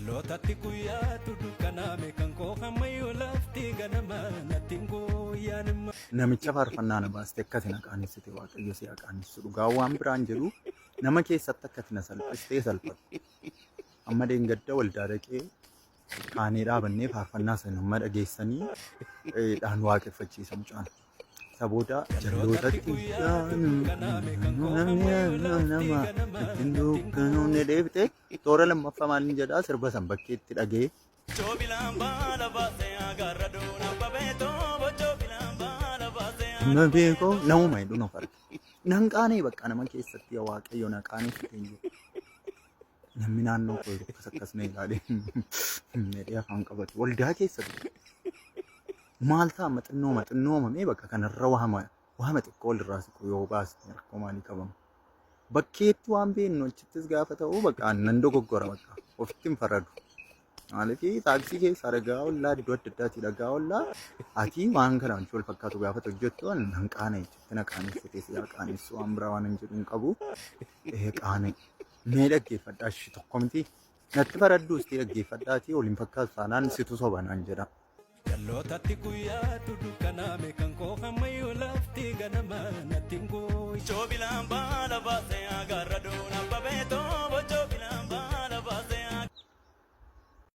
Jallootatti guyyaatu dukkanaame kan koo ammayyuu lafti ganama natti hin guyyaan imma. Namicha faarfannaa na baaste akkati na qaanessite Waaqayyo si haa qaanessu dhugaa waan biraan jedhu nama keessatti akkati na salphistee salphadhu. Amma deengadda waldaa dhaqee kaanee dhaabannee faarfannaa sana amma dhageessanii dhaan waaqeffachiisa mucaan. Isa booda Jallootatti jallootatti guyyaatu dukkanaame kan koo ammayyuu lafti nama ganama ittiin natti hin dukkanoomne deebite toora lammaffaa maaliin jedhaa sirba san bakkeetti dhagee Nama beekoo namuma hedduun of arga. Nan qaanee bakka nama keessatti yaa Waaqayyo na qaanessite hin jedhu. Namni naannoo koo jiru akkas akkas na ilaalee jedhee afaan qabate. Waldaa keessatti maal ta'a maxinnooma xinnoomamee bakka kanarra waama waama xiqqoo walirraa siqu yoo baasne rakkoo maalii qabama. Bakkeetti waan beeknu achittis gaafa ta'u bakka nan dogoggora bakka ofitti hin faradu. Maaliif taaksii keessaa dhagaa ollaa iddoo adda addaatii dhagaa ollaa ati waan kana wajjin wal fakkaatu gaafa hojjettu nan qaana'e jetti na qaanessite si haa qaanessu waan biraa waan hin jedhu hin qabu qaana'e. Mee dhaggeeffadhaa ishii tokko miti natti faraddu isti dhaggeeffadhaatii waliin fakkaatu taanaan situ soba naan jedha. Jallootatti guyyaatu dukkanaame kan koo ammayyuu lafti ganama natti hin guyyaan.